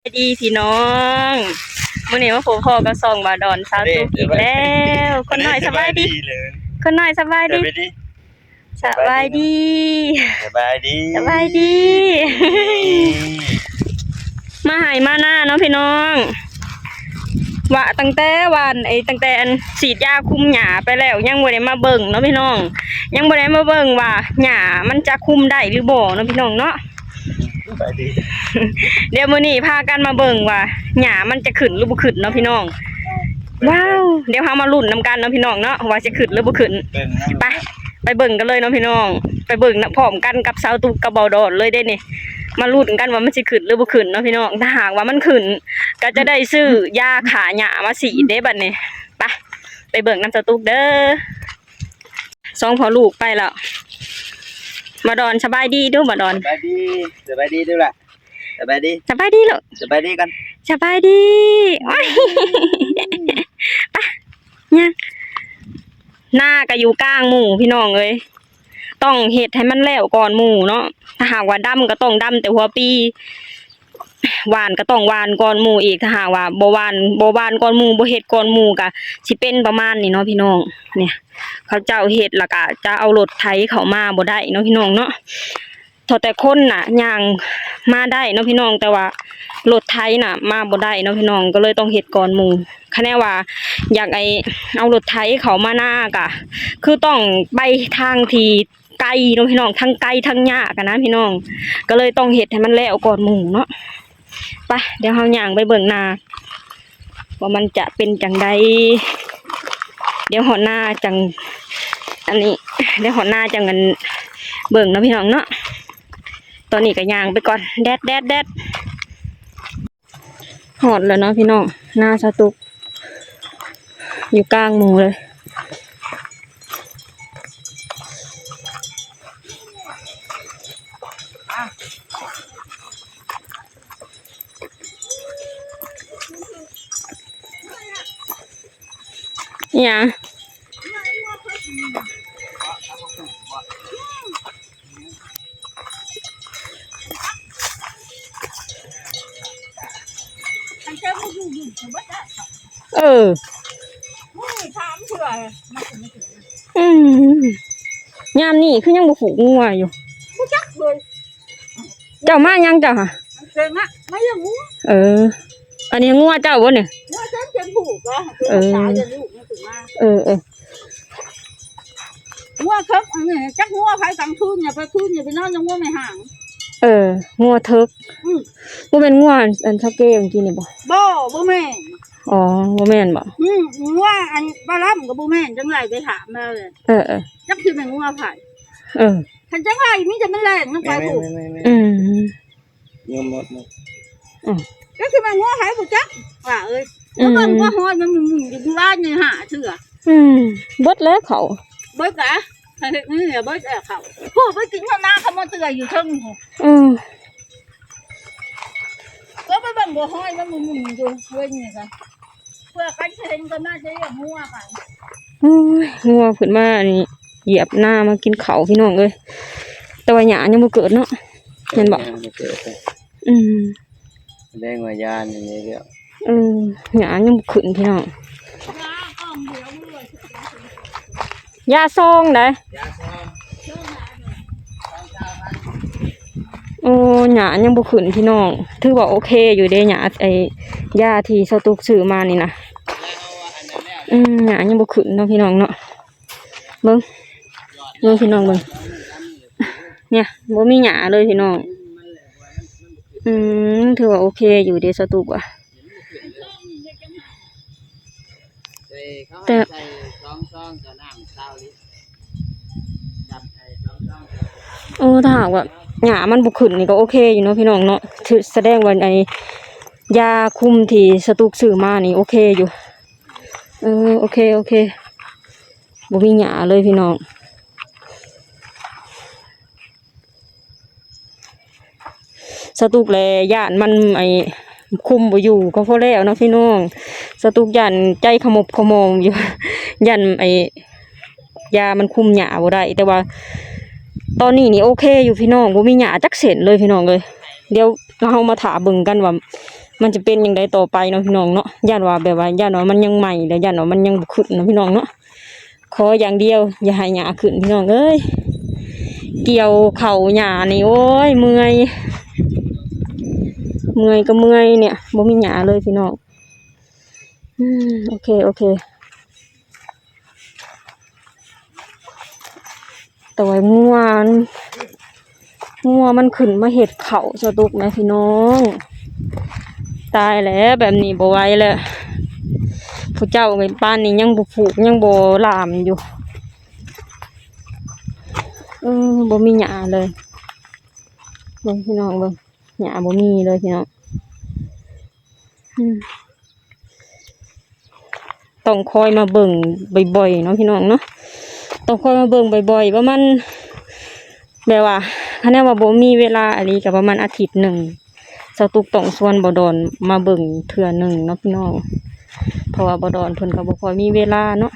ສະບາຍດີພີ່ນ້ອງ ມື້ນີ້ມາພົບພໍ້ກັບຊ່ອງບ່າວດອນສາວຕຸກອີກແລ້ວ. ຄົນນ້ອຍສະບາຍດີ ເລີຍ ຄົນນ້ອຍສະບາຍດີ ສະບາຍດີ ສະບາຍດີ ສະບາຍດີ ສະບາຍດີ ມາໄຮ່ມານາເນາະພີ່ນ້ອງ ວ່າຕັ້ງແຕ່ວານ ເອີ ຕັ້ງແຕ່ອັນສີດຢາຄຸມຫຍ້າໄປແລ້ວ ຍັງບໍ່ໄດ້ມາເບິ່ງເນາະພີ່ນ້ອງ ຍັງບໍ່ໄດ້ມາເບິ່ງວ່າຫຍ້າມັນຈະຄຸມໄດ້ຫຼືບໍ່ເນາະພີ່ນ້ອງເນາະ. ສະບາຍດີ ດຽວມື້ນີ້ພາກັນມາເບິ່ງວ່າຫຍ້າມັນຈະຂຶ້ນຫຼືບໍ່ຂຶ້ນເນາະພີ່ນ້ອງ. ວ້າວ ດຽວເຮົາມາລຸ້ນນຳກັນເນາະພີ່ນ້ອງເນາະ ວ່າຈະຂຶ້ນຫຼືບໍ່ຂຶ້ນ. ໄປ ໄປເບິ່ງກັນເລີຍເນາະພີ່ນ້ອງ ໄປເບິ່ງນຳ ພ້ອມກັນກັບສາວຕຸກກັບບ່າວດອນເລີຍເດ້ນີ້ ມາລຸ້ນກັນວ່າມັນຊິຂຶ້ນຫຼືບໍ່ຂຶ້ນເນາະພີ່ນ້ອງ. ຖ້າຫາກວ່າມັນຂຶ້ນ ກໍຈະໄດ້ຊື້ຢາຂ້າຫຍ້າມາສີດເດ້ບັດນີ້. ໄປ ໄປເບິ່ງນຳສາວຕຸກເດີ. ສອງພໍ່ລູກໄປແລ້ວ. ບ່າວດອນ ສະບາຍດີດູ ບ່າວດອນ. ສະບາຍດີ ສະບາຍດີດູລະ. ສະບາຍດີ ສະບາຍດີລູກ ສະບາຍດີກັນ ສະບາຍດີ. ໂອ້ຍ ໄປ ຍ່າງ ນາກໍຢູ່ກາງໝູ່ພີ່ນ້ອງເອີຍ ຕ້ອງເຮັດໃຫ້ມັນແລ້ວກ່ອນໝູ່ເນາະ. ຖ້າຫາກວ່າດຳກໍຕ້ອງດຳແຕ່ຫົວປີ ຫວ່ານກໍຕ້ອງຫວ່ານກ່ອນໝູ່ອີກ. ຖ້າຫາກວ່າບໍ່ຫວ່ານ ບໍ່ຫວ່ານກ່ອນໝູ່ ບໍ່ເຮັດກ່ອນໝູ່ ກໍຊິເປັນປະມານນີ້ເນາະພີ່ນ້ອງ. ນີ້ ເຂົາເຈົ້າເຮັດແລ້ວກໍຈະເອົາລົດໄຖເຂົ້າມາບໍ່ໄດ້ເນາະພີ່ນ້ອງເນາະ. ເທົ່າແຕ່ຄົນນະຍ່າງມາໄດ້ເນາະພີ່ນ້ອງ ແຕ່ວ່າລົດໄຖນະມາບໍ່ໄດ້ເນາະພີ່ນ້ອງ ກໍເລີຍຕ້ອງເຮັດກ່ອນໝູ່. ຄັນແນວວ່າຢາກໄອ້ ເອົາລົດໄຖເຂົ້າມານາກະ ຄືຕ້ອງໄປທາງທີ່ໄກເນາະພີ່ນ້ອງ ທັງໄກທັງຍາກຫັ້ນນະພີ່ນ້ອງ ກໍເລີຍຕ້ອງເຮັດໃຫ້ມັນແລ້ວກ່ອນໝູ່ເນາະ. ໄປ ດຽວເຮົາຍ່າງໄປເບິ່ງນາ ວ່າມັນຈະເປັນຈັ່ງໃດ. ດຽວຮອດນາຈັ່ງ ອັນນີ້ ດຽວຮອດນາຈັ່ງ ອັນ ເບິ່ງເນາະພີ່ນ້ອງເນາະ. ຕອນນີ້ກໍຍ່າງໄປກ່ອນ ແດດ ແດດ ແດດ. ຮອດແລ້ວເນາະພີ່ນ້ອງ ນາສາວຕຸກ ຢູ່ກາງໝູ່ເລີຍ. ອີຫຍັງ? ເອີ ອືມ ຍາມນີ້ຄືຍັງບໍ່ຜູກງົວຢູ່? ບໍ່ຈັກເລີຍ. ເຈົ້າມາຫຍັງເຈົ້າຫະ? ເອີ ມາລ້ຽງງົວ. ເອີ ອັນນີ້ງົວເຈົ້າບໍ່ນີ້? ງົວເຈົ້າເປັນຜູກ ເອີ ສາວເປັນລູກມັນຂຶ້ນມາ. ເອີ ເອີ ງົວເຖິກອັນນີ້ ຈັກງົວໃຜກາງຄືນ ຢ່າໄປຄືນ ຢ່າໄປນອນນຳງົວແມ່ຫ້າງ. ເອີ ງົວເຖິກ. ອືມ ບໍ່ແມ່ນງົວອັນເຖົ້າແກ່ເມື່ອກີ້ນີ້ບໍ່? ບໍ່ ບໍ່ແມ່ນ. ອໍ ບໍ່ແມ່ນບໍ່? ອືມ ງົວອັນປາລຳກໍບໍ່ແມ່ນ ຈັ່ງໃດໄປຖາມມາເລີຍ. ເອີ ເອີ ຈັກຊິແມ່ນງົວໃຜ. ເອີ ຄັນຈັກໃດມີແຕ່ມັນແລ່ນລົງໄປພຸ້ນ. ອືມ ຍອມໝົດເນາະ. ອືມ ກໍຄືວ່າງົວໃຜບໍ່ຈັກວ່າເອີຍ. ອືມ ແລ້ວມັນງົວຫ້ອຍມັນໝຸ່ນໆຢູ່ບ້ານນີ້ຫ້າເທື່ອ. ອືມ ເບິດແລ້ວເຂົາ ເບິດກະ ຖ້າເຮັດນີ້ເບິດແລ້ວເຂົາ. ຜູ້ໄປກິນເຂົ້ານາເຂົາມາເຕືອຍຢູ່ເທິງພຸ້ນ. ອືມ ກໍໄປເບິ່ງງົວຫ້ອຍມັນໝຸ່ນໆຢູ່ເວີ້ຍນີ້ກະ. ເພື່ອກັນຊິເຫັນກໍມາຈະລ້ຽງງົວກັນ. ໂອ້ຍ ງົວຂຶ້ນມານີ້ ຢຽບນາມາກິນເຂົ້າພີ່ນ້ອງເອີຍ. ແຕ່ວ່າຫຍ້າຍັງບໍ່ເກີດເນາະ ແມ່ນບໍ່? ຍັງບໍ່ເກີດ. ອືມ ສະແດງວ່າຢານີ້ແລ້ວ. ເອີ ຫຍ້າຍັງບໍ່ຂຶ້ນພີ່ນ້ອງ. ຢາຊອງໃດ? ຢາຊອງ. ໂອ້ ຫຍ້າຍັງບໍ່ຂຶ້ນພີ່ນ້ອງ ຖືວ່າໂອເຄຢູ່ເດ້ ຫຍ້າ ໄອ້ຢາທີ່ສາວຕຸກຊື້ມານີ້ນະ. ອືມ ຫຍ້າຍັງບໍ່ຂຶ້ນເນາະພີ່ນ້ອງເນາະ. ເບິ່ງ ເບິ່ງພີ່ນ້ອງເບິ່ງ ນີ້ ບໍ່ມີຫຍ້າເລີຍພີ່ນ້ອງ. ອືມ ຖືວ່າໂອເຄຢູ່ເດ້ສາວຕຸກວ່າ. ແຕ່ ໂອ້ ຖ້າຫາກວ່າຫຍ້າມັນບໍ່ຂຶ້ນນີ້ກໍໂອເຄຢູ່ເນາະພີ່ນ້ອງເນາະ ສະແດງວ່າໄອ້ຢາຄຸມທີ່ສາວຕຸກຊື້ມານີ້ໂອເຄຢູ່. ເອີ ໂອເຄ ໂອເຄ ບໍ່ມີຫຍ້າເລີຍພີ່ນ້ອງ. ສາວຕຸກແລະຢ້ານມັນ ໄອ້ ຄຸມບໍ່ຢູ່ກໍພໍແລ້ວເນາະພີ່ນ້ອງ. ສາວຕຸກຢ້ານໃຈຂະໝົບຂະໝອງຢູ່ ຢ້ານໄອ້ຢາມັນຄຸມຫຍ້າບໍ່ໄດ້. ແຕ່ວ່າຕອນນີ້ນີ້ໂອເຄຢູ່ພີ່ນ້ອງ ບໍ່ມີຫຍ້າຈັກເສັ້ນເລີຍພີ່ນ້ອງເອີຍ. ດຽວເຮົາມາຖ້າເບິ່ງກັນວ່າ ມັນຈະເປັນຈັ່ງໃດຕໍ່ໄປເນາະພີ່ນ້ອງເນາະ. ຢ້ານວ່າແບບວ່າ ຢ້ານວ່າມັນຍັງໃໝ່ ແລ້ວຢ້ານວ່າມັນຍັງບໍ່ຂຶ້ນເນາະພີ່ນ້ອງເນາະ. ຂໍຢ່າງດຽວ ຢ່າໃຫ້ຫຍ້າຂຶ້ນພີ່ນ້ອງເອີຍ. ກ່ຽວເຂົ້າຫຍ້ານີ້ ໂອ້ຍ ເມື່ອຍ ເມື່ອຍກໍເມື່ອຍເນຍ ບໍ່ມີຫຍ້າເລີຍພີ່ນ້ອງ. ອືມ ໂອເຄ ໂອເຄ. ແຕ່ວ່າງົວ ງົວມັນຂຶ້ນມາເຮັດເຂົ້າສະຕຸກແມ່ພີ່ນ້ອງ. ຕາຍແລ້ວ ແບບນີ້ບໍ່ໄຫວແລ້ວ. ຜູ້ເຈົ້າເປັນປານນີ້ຍັງບໍ່ຜູກ ຍັງບໍ່ລາມຢູ່. ເອີ ບໍ່ມີຫຍ້າເລີຍ. ເບິ່ງພີ່ນ້ອງເບິ່ງ ຫຍ້າບໍ່ມີເລີຍພີ່ນ້ອງ. ອືມ ຕ້ອງຄອຍມາເບິ່ງບ່ອຍໆເນາະພີ່ນ້ອງເນາະ. ຕ້ອງຄອຍມາເບິ່ງບ່ອຍໆ ປະມານ ແບບວ່າ ຄັນແນວວ່າບໍ່ມີເວລາອີ່ຫຼີກໍປະມານອາທິດໜຶ່ງ ສາວຕຸກຕ້ອງຊວນບ່າວດອນມາເບິ່ງເທື່ອໜຶ່ງເນາະພີ່ນ້ອງ. ເພາະວ່າບ່າວດອນເພິ່ນກໍບໍ່ຄ່ອຍມີເວລາເນາະ.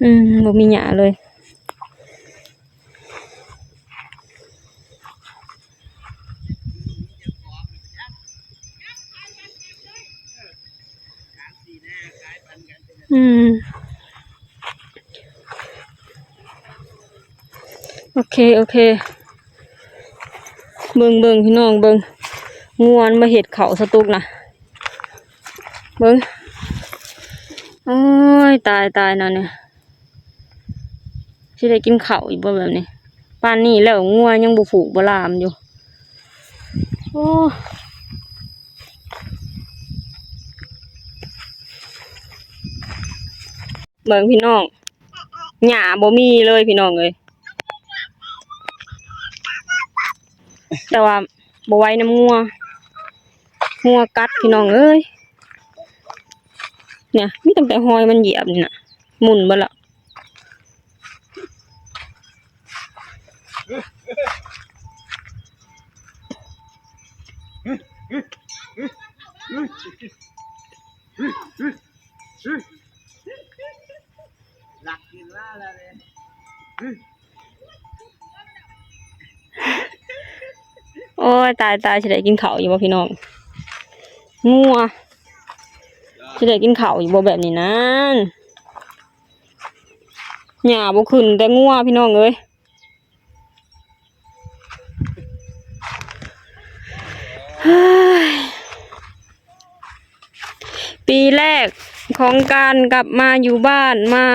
ອືມ ບໍ່ມີຫຍ້າເລີຍ. ອືມ ໂອເຄ ໂອເຄ. ເບິ່ງ ເບິ່ງ ພີ່ນ້ອງເບິ່ງ ງົວມັນມາເຮັດເຂົ້າສະຕຸກນະ. ເບິ່ງ ໂອ້ຍ ຕາຍ ຕາຍແນວນີ້. ຊິໄດ້ກິນເຂົ້າອີກບໍ່ແບບນີ້? ປານນີ້ແລ້ວ ງົວຍັງບໍ່ຜູກບໍ່ລາມຢູ່. ໂອ້ ເບິ່ງພີ່ນ້ອງ ຫຍ້າບໍ່ມີເລີຍພີ່ນ້ອງເອີຍ. ແຕ່ວ່າບໍ່ໄຫວນຳງົວ ງົວກັດພີ່ນ້ອງເອີຍ. ເນຍ ມີຕັ້ງແຕ່ຮອຍມັນຢຽບນີ້ນະ ໝຸ່ນເບິດລະ. ລັກກິນມາແລ້ວເດ້. ໂອ້ຍ ຕາຍ ຕາຍ ຊິໄດ້ກິນເຂົ້າຢູ່ບໍ່ພີ່ນ້ອງ? ງົວ ຊິໄດ້ກິນເຂົ້າຢູ່ບໍ່ແບບນີ້ນັ້ນ? ຫຍ້າບໍ່ຂຶ້ນແຕ່ງົວພີ່ນ້ອງເອີຍ. ປີແລກຂອງການກັບມາຢູ່ບ້ານ ມາ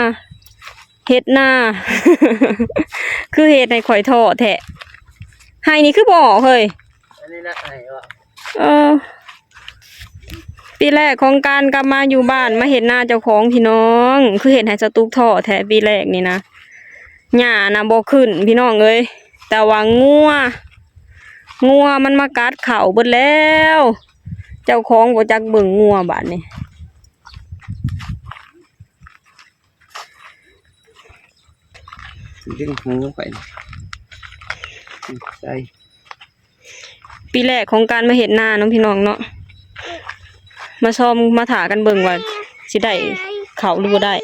ເຮັດນາ ຄືເຮັດໃຫ້ຂ້ອຍທໍ້ແທ້. ໄຮ່ນີ້ຄືບໍ່ອອກເຮີ້ຍ? ອັນນີ້ນະ ໄຮ່ອອກ. ເອີ ປີແລກຂອງການກັບມາຢູ່ບ້ານ ມາເຮັດນາເຈົ້າຂອງພີ່ນ້ອງ ຄືເຮັດໃຫ້ສະຕຸກທໍ້ແທ້ປີແລກນີ້ນະ. ຫຍ້ານະບໍ່ຂຶ້ນພີ່ນ້ອງເອີຍ ແຕ່ວ່າງົວ ງົວມັນມາກັດເຂົ້າເບິດແລ້ວ. ເຈົ້າຂອງບໍ່ຈັກເບິ່ງງົວບາດນີ້. ດຶງຫູໄປໃສ່ ປີແລກຂອງການມາເຮັດນາເນາະພີ່ນ້ອງເນາະ ມາຊອມມາຖ້າກັນເບິ່ງວ່າຊິໄດ້ເຂົ້າຫຼືບໍ່ໄດ້.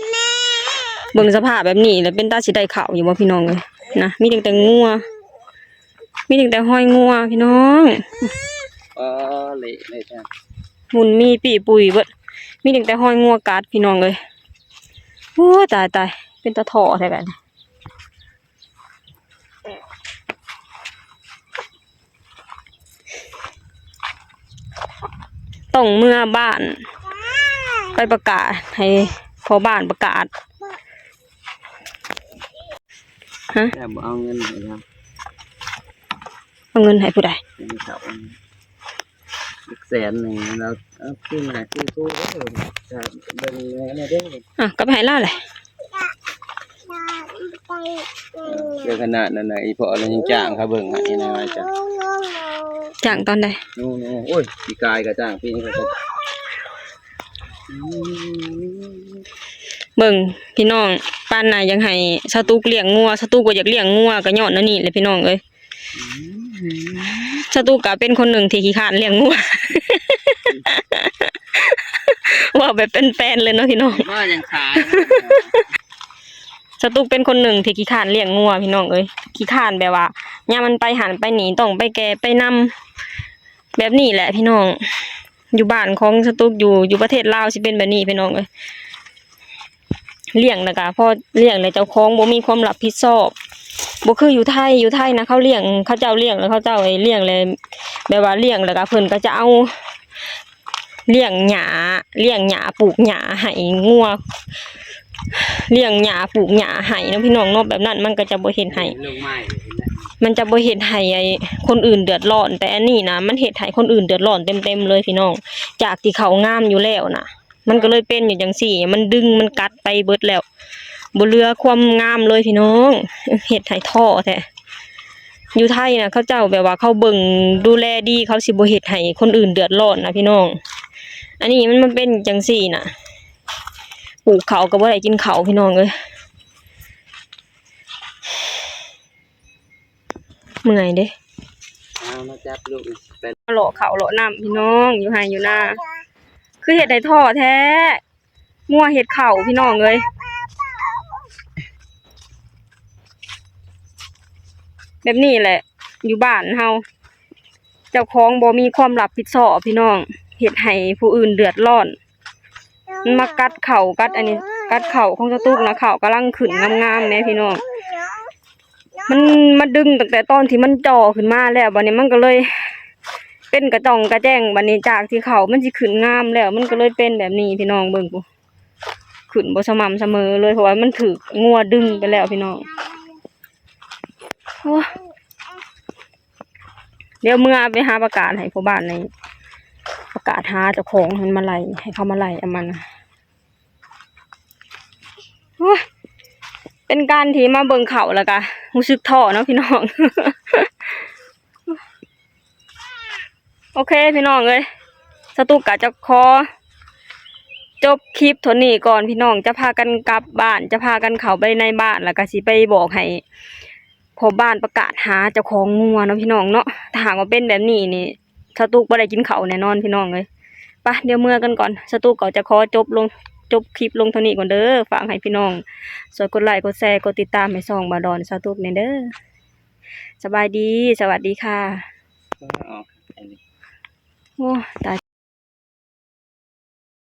ເບິ່ງສະພາບແບບນີ້ແລ້ວເປັນຕາຊິໄດ້ເຂົ້າຢູ່ບໍ່ພີ່ນ້ອງເອີຍນະ. ມີຕັ້ງແຕ່ງົວ ມີຕັ້ງແຕ່ຮອຍງົວພີ່ນ້ອງ. ອໍ ເລະເລະ ໝຸ່ນມີປີ້ປຸຍເບິດ ມີຕັ້ງແຕ່ຮອຍງົວກັດພີ່ນ້ອງເອີຍ. ໂອ້ຍ ຕາຍ ຕາຍ ເປັນຕາທໍ້ແທ້ບາດນີ້. ຕ້ອງເມືອບ້ານ ໄປປະກາດໃຫ້ພໍ່ບ້ານປະກາດ. ຮະ? ແລ້ວບໍ່ເອົາເງິນໃຫ້ລາວ. ເອົາເງິນໃຫ້ຜູ້ໃດ? ໃຫ້ເຂົາ ອີກແສນໜຶ່ງ ແລ້ວເອົາຄືນໃຫ້ຄືຄູເດີ ເບິ່ງແດ່ເດີ. ອ່ະ ກໍໄປໃຫ້ລາວແຫຼະ. ເລື່ອງຂະໜາດນັ້ນນະ ອີ່ພໍ່ລະຍັງຈ້າງເຂົາເບິ່ງໃຫ້ນະວ່າຈ້າງ ຈ້າງຕອນໃດ? ໂນ ໂນ ໂອ້ຍ ປີກາຍກໍຈ້າງ ປີນີ້ກໍ ອືມ ເບິ່ງພີ່ນ້ອງ ປານນາຢາກໃຫ້ສາວຕຸກລ້ຽງງົວ ສາວຕຸກບໍ່ຢາກລ້ຽງງົວ ກໍຍ້ອນອັນນີ້ແຫຼະພີ່ນ້ອງເອີຍ. ອືມ ສາວຕຸກກໍເປັນຄົນໜຶ່ງທີ່ຂີ້ຄ້ານລ້ຽງງົວ ເວົ້າແບບແປນໆເລີຍເນາະພີ່ນ້ອງ. ວ່າຍັງຂາຍ ສະຕຸກເປັນຄົນໜຶ່ງທີ່ຂີ້ຄ້ານລ້ຽງງົວພີ່ນ້ອງເອີຍ, ຂີ້ຄ້ານແບບວ່າ ຍາມມັນໄປຫັ້ນໄປນີ້ ຕ້ອງໄປແກ່ໄປນຳ ແບບນີ້ແຫຼະພີ່ນ້ອງ. ຢູ່ບ້ານຂອງສະຕຸກ ຢູ່ ຢູ່ປະເທດລາວຊິເປັນແບບນີ້ພີ່ນ້ອງເອີຍ. ລ້ຽງແລ້ວກະພໍລ້ຽງແລ້ວເຈົ້າຂອງບໍ່ມີຄວາມຮັບຜິດຊອບ, ບໍ່ຄືຢູ່ໄທ. ຢູ່ໄທນະ ເຂົາລ້ຽງ ເຂົາເຈົ້າລ້ຽງແລ້ວ ເຂົາເຈົ້າລ້ຽງແລ້ວ ແບບວ່າລ້ຽງແລ້ວກະເພິ່ນກະຈະເອົາ ລ້ຽງຫຍ້າ ລ້ຽງຫຍ້າ ປູກຫຍ້າໃຫ້ງົວ ລ້ຽງຫຍ້າ ປູກຫຍ້າໃຫ້ເນາະພີ່ນ້ອງເນາະ. ແບບນັ້ນມັນກໍຈະບໍ່ເຮັດໃຫ້ ມັນຈະບໍ່ເຮັດໃຫ້ ໄອ້ ຄົນອື່ນເດືອດຮ້ອນ, ແຕ່ອັນນີ້ນະ ມັນເຮັດໃຫ້ຄົນອື່ນເດືອດຮ້ອນເຕັມໆເລີຍພີ່ນ້ອງ. ຈາກທີ່ເຂົາງາມຢູ່ແລ້ວນະ ມັນກໍເລີຍເປັນຢູ່ຈັ່ງຊີ້, ມັນດຶງ ມັນກັດໄປເບິດແລ້ວ ບໍ່ເຫຼືອຄວາມງາມເລີຍພີ່ນ້ອງ. ເຮັດໃຫ້ທໍ້ແທ້. ຢູ່ໄທນະ ເຂົາເຈົ້າແບບວ່າເຂົາເບິ່ງດູແລດີ, ເຂົາຊິບໍ່ເຮັດໃຫ້ຄົນອື່ນເດືອດຮ້ອນນະພີ່ນ້ອງ. ອັນນີ້ມັນມາເປັນຈັ່ງຊີ້ນະ, ປູກເຂົ້າກໍບໍ່ໄດ້ກິນເຂົ້າພີ່ນ້ອງເອີຍ. ເມື່ອຍເດ້. ເອົາມາຈັບລູກໄປ ເລາະເຂົ້າເລາະນ້ຳພີ່ນ້ອງ, ຢູ່ໄຮ່ຢູ່ນາ ຄືເຮັດໃຫ້ທໍ້ແທ້. ງົວເຮັດເຂົ້າພີ່ນ້ອງເອີຍ. ແບບນີ້ແຫຼະ ຢູ່ບ້ານເຮົາ ເຈົ້າຂອງບໍ່ມີຄວາມຮັບຜິດຊອບພີ່ນ້ອງ, ເຮັດໃຫ້ຜູ້ອື່ນເດືອດຮ້ອນ. ມັນມາກັດເຂົ້າ ກັດອັນນີ້ ກັດເຂົ້າຂອງສະຕຸກນະ, ເຂົ້າກຳລັງຂຶ້ນງາມໆແມ້ພີ່ນ້ອງ. ມັນມາດຶງຕັ້ງແຕ່ຕອນທີ່ມັນຈ່ອຂຶ້ນມາແລ້ວ, ບັດນີ້ມັນກໍເລີຍເປັນກະຈ່ອງກະແຈ້ງ. ບັດນີ້ຈາກທີ່ເຂົ້າມັນຊິຂຶ້ນງາມແລ້ວ, ມັນກໍເລີຍເປັນແບບນີ້ພີ່ນ້ອງເບິ່ງພຸ້ນ. ຂຶ້ນບໍ່ສະໝ່ຳສະເໝີເລີຍ ເພາະວ່າມັນຖືກງົວດຶງໄປແລ້ວພີ່ນ້ອງ. ໂອ້ ດຽວເມືອໄປຫາປະກາດໃຫ້ພໍ່ບ້ານນີ້ ປະກາດຫາເຈົ້າຂອງໃຫ້ມັນມາໄລ່ ໃຫ້ເຂົາມາໄລ່ເອົາມັນ. ໂອ້ຍ ເປັນການທີ່ມາເບິ່ງເຂົ້າແລ້ວກະຮູ້ສຶກທໍ້ເນາະພີ່ນ້ອງ. ໂອເຄພີ່ນ້ອງເອີຍ, ສະຕຸກກະຈະຂໍຈົບຄລິບເທົ່ານີ້ກ່ອນພີ່ນ້ອງ. ຈະພາກັນກັບບ້ານ ຈະພາກັນເຂົ້າໄປໃນບ້ານ ແລ້ວກະຊິໄປບອກໃຫ້ພໍ່ບ້ານປະກາດຫາເຈົ້າຂອງງົວເນາະພີ່ນ້ອງເນາະ. ຖ້າຫາກວ່າເປັນແບບນີ້ນີ້ ສະຕຸກບໍ່ໄດ້ກິນເຂົ້າແນ່ນອນພີ່ນ້ອງເອີຍ. ປະ ດຽວເມືອກັນກ່ອນ, ສະຕຸກກໍຈະຂໍຈົບລົງ ຈົບຄລິບລົງເທົ່ານີ້ກ່ອນເດີ. ຝາກໃຫ້ພີ່ນ້ອງຊ່ວຍກົດໄລ ກົດແຊ ກົດຕິດຕາມໃຫ້ຊ່ອງບ່າວດອນ ສະຕຸກແນ່ເດີ. ສະບາຍດີ ສະຫວັດດີຄ່ະ. ໂອ້ ຕາຍ.